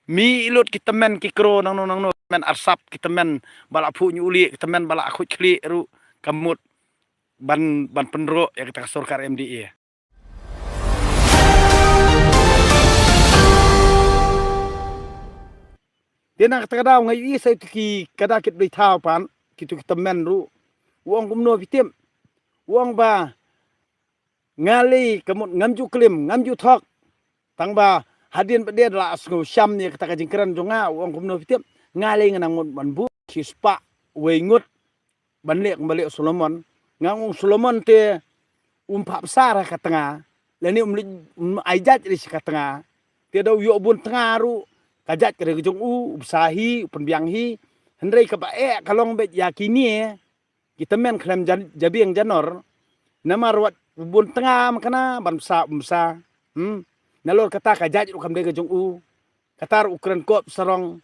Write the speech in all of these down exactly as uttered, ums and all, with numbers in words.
Mi i lut ki tymmen ki kro nangno nangno, tymmen arsap, ki tymmen ba la phuh ñiuh lieh, ki tymmen ba la khuid khlieh ruh ka mut ban, ban pynroh ïa kata ka sorkar M D A. Te na kata ka daw nga ïohi sa ïa ki, kata ki blei thaw pat, kitu ki tymmen ruh. U ong kumno phi tip? U ong ba nga lei ka mut ngam ju klim, ngam ju thok. Tang ba hadien ba dei la sngew sham ïa kata ka jingkren jong nga, u ong kumno phi tip? Nga lei nga nang mut ban buh shispah wei ngut ban leh kumba leh u Solomon. Nga ong u Solomon te um phah bsa ha ka tnga, lane um leit, um ai jait re sha ka tnga. Te da u ïoh bun tnga ruh ka jait ka dei ka jong u, u bsa hi, u pynbiang hi. Hynrei kaba eh ka long beit ïa kine ki tymmen khlem jan-, jabieng janor. Namar wat bun tnga ma kane ban bsa, um bsa. Hmm. Nalor kata ka jait ruh kam dei ka jong u. Kata ruh u kren kop sarong.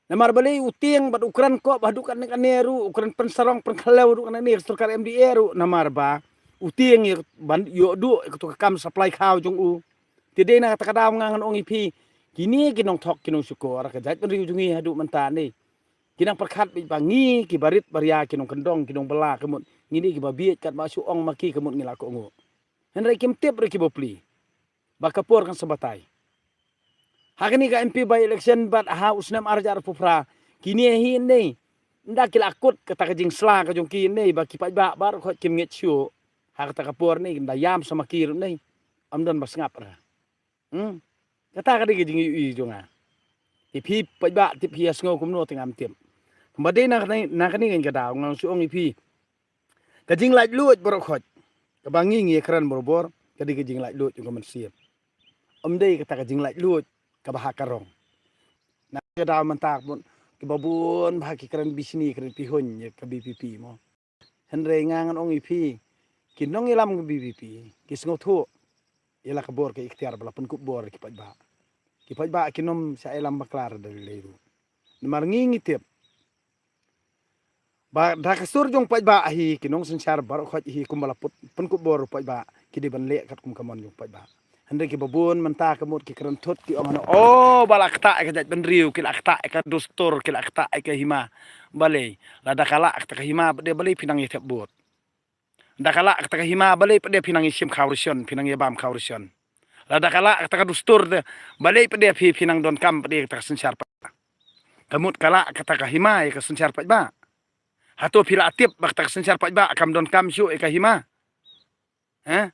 Namar balei u tieng bad u kren kop haduh katne katne ruh, u kren pynsarong pynkhlem haduh katne katne sorkar M D A ruh, namar ba u tieng ïa ban ïoh duh ïa katu ka kam supply khaw jong u. Te dei na kata ka daw nga ngan ong ïa phi, kine ki nongthok ki nongshukor ka jaitbynriew jong ngi haduh mynta ne ki nang pyrkhat beit ba ngi ki barit baria, ki nongkyndong, ki nongbylla ka mut ngi dei kiba bieit, katba shu ong ma ki ka mut ngi la kohnguh. Hynrei kim tip re ki bapli ba ka por kan sa batai. Ha kane ka M P by election bad ha u snem ar hajar arphew phra, kine hi ne, ynda ki la kut kata ka jingsla ka jong ki ne ba ki paidbah baroh khoit kim ngeit shuh. Ha kata ka por ne ynda ïam sa ma ki ruh ne, ym don ba sngap re. Hmm. Kata ka dei ka jingïohi jong nga. Te phi paidbah tip, phi ïa sngew kumno te ngam tip. Kumba dei na kane, na kane ka daw nga shu ong ïa phi, ka jinglaitluid baroh khoit kaba ngi ngi ïa kren barabor ka dei ka jinglaitluid jong ka mynsiem. Ym dei kata ka jinglaitluid kaba ha ka rong. Na ka daw mynta ka bun, kiba bun ba ha ki kren bishni, kren pihuiñ ïa ka B P P mo. Hynrei nga ngan ong ïa phi, ki nongïalam ka B P P ki sngewthuh ïa la ka bor ka iktiar ba la pynkup bor ki paidbah. Ki paidbah kin ym shah ïalam bakla re da lei lei ruh. Namar ngi ngi tip ba da ka sur jong paidbah hi, ki nongsynshar baroh khoit hi kumba la put, pynkup bor paidbah, ki dei ban leh katkum ka mon jong paidbah. Hynrei kiba bun mynta ka mut ki kren thut, ki ong hano, oh, ba la ktah ïa ka jaitbynriew, ki la ktah ïa ka dustur, ki la ktah ïa ka hima. Balei? Lada ka lah kata ka hima pat de, balei phi nang ïa thep vote? Da ka lah kata ka hima, balei pat de phi nang ïa shim khaw ration, phi nang ïa bam khaw ration? Lada ka lah kata ka dustur de, balei pat de phi, phi nang donkam pat de kata ka synshar paidbah? Ka mut ka lah kata ka hima ïa ka synshar paidbah. Hato phi la tip ba kata ka synshar paidbah kam donkam shuh ïa ka hima? Heh?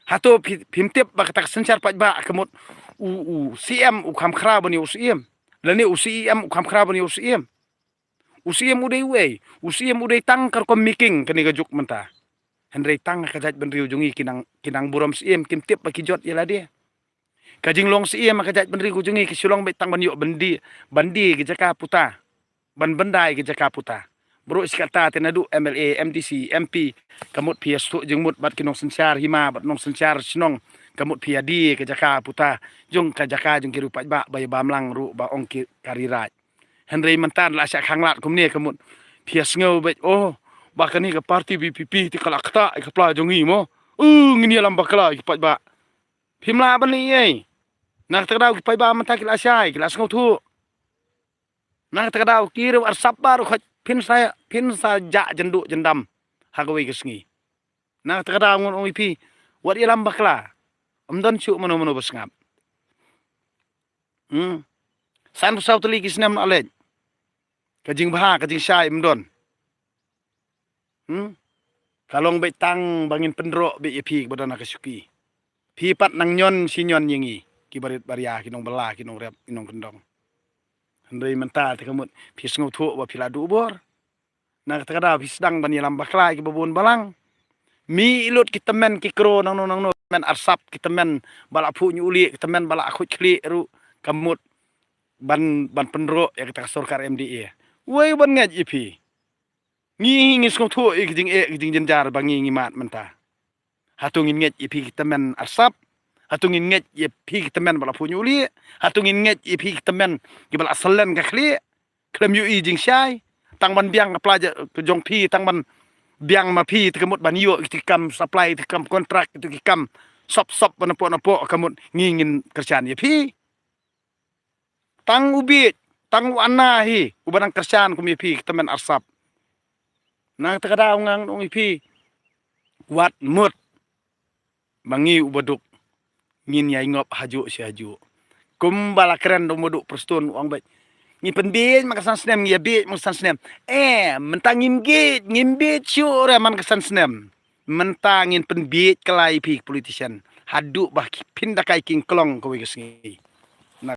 Hato phi, phim tip ba kata ka synshar paidbah ka mut u, u C M u kham khraw ban ïa u C M? Lane u C M u kham khraw ban ïa u C M? U C M u dei uei? U C M u dei tang ka rukom miking kane ka juk mynta. Hynrei tang ka jaitbynriew jong ngi ki nang, ki nang burom C M, kim tip ba ki jot ïa lade. Ka jinglong C M ka jaitbynriew jong ngi ki shu long beit tang ban ïoh byndi, byndi ki jaka puta. Ban byndai ki jaka puta. Baroh shi katta te naduh M L A, M D C, M P, ka mut phi ïa sngewthuh jingmut bad ki nongsynshar hima bad nongsynshar shnong, ka mut phi ïa die ki jaka puta jong, ka jaka jong ki riew paidbah ba ïa bam lang ruh ba ong ki ka ri raid. Hynrei mynta la shah khanglad kumne ka mut phi ïa sngew beit, oh, ba kane ka party B P P te ka la ktah ïa ka pla jong ngi mo. Uh, ngin ïalam bakla ïa ki paidbah. Phim lah ban leh ei. Na kata ka daw ki paidbah mynta ki la shai, ki la sngewthuh. Na kata ka daw ki riew arsap baroh khoit phin sa, phin sa jah jynduh jyndam ha kawei ka sngi. Na kata ka daw ngan ong ïa phi, wat ïalam bakla. Ym don shuh mano mano ba sngap. Hmm. Sanphew saw tylli ki snem la leit. Ka jingbha, ka jingshai ym don. Hmm? Ka long beit tang ba ngin pynroh beit ïa phi kiba don ha ka shuki. Phi pat nang ñion shi ñion ïa ngi, ki barit baria, ki nongbylla, ki nongrep, ki nongkyndong. Hynrei mynta te ka mut phi sngewthuh ba phi la duh bor. Na kata ka daw phi sdang ban ïalam bakla ïa kiba bun balang. Mi i lut ki tymmen ki kro nangno nangno, tymmen arsap, ki tymmen ba la phuh ñiuh lieh, ki tymmen ba la khuid khlieh ruh, ka mut ban, ban pynroh ïa kata ka sorkar M D A. Wei ban ngeit ïa phi? Ngi, ngi sngewthuh ïa ki jingeh, ki jingjynjar ba ngi ngi mad mynta. Hato ngin ngeit ïa phi ki tymmen arsap? Hato ngin ngeit ïa phi ki tymmen ba la phuh ñiuh lieh? Hato ngin ngeit ïa phi ki tymmen kiba la salen ka khlieh? Khlem ïohi jingshai, tang ban biang ka pla ja-, ka jong phi, tang ban biang ma phi te ka mut ban ïoh ïa ki kam supply, ïa ki kam contract, ïa ki kam sop sop ba napoh napoh, ka mut ngi ngin kyrshan ïa phi. Tang u bieit, tang u Anna hi uba nang kyrshan kum ïa phi ka tymmen arsap. Na kata ka daw nga ong ïa phi, wat mut ba ngi u baduk ngin ïai ngop hajuh shi hajuh. Kumba la kren da u baduk Prestone, u ong beit, ngi pynbieit man ka san snem, ngi ïa bieit man ka san snem. Eh, mynta ngim bieit, ngim bieit shuh re man ka san snem. Mynta ngin pynbieit kylla ïa phi politician haduh ba phin da kai kingklong kawei ka sngi.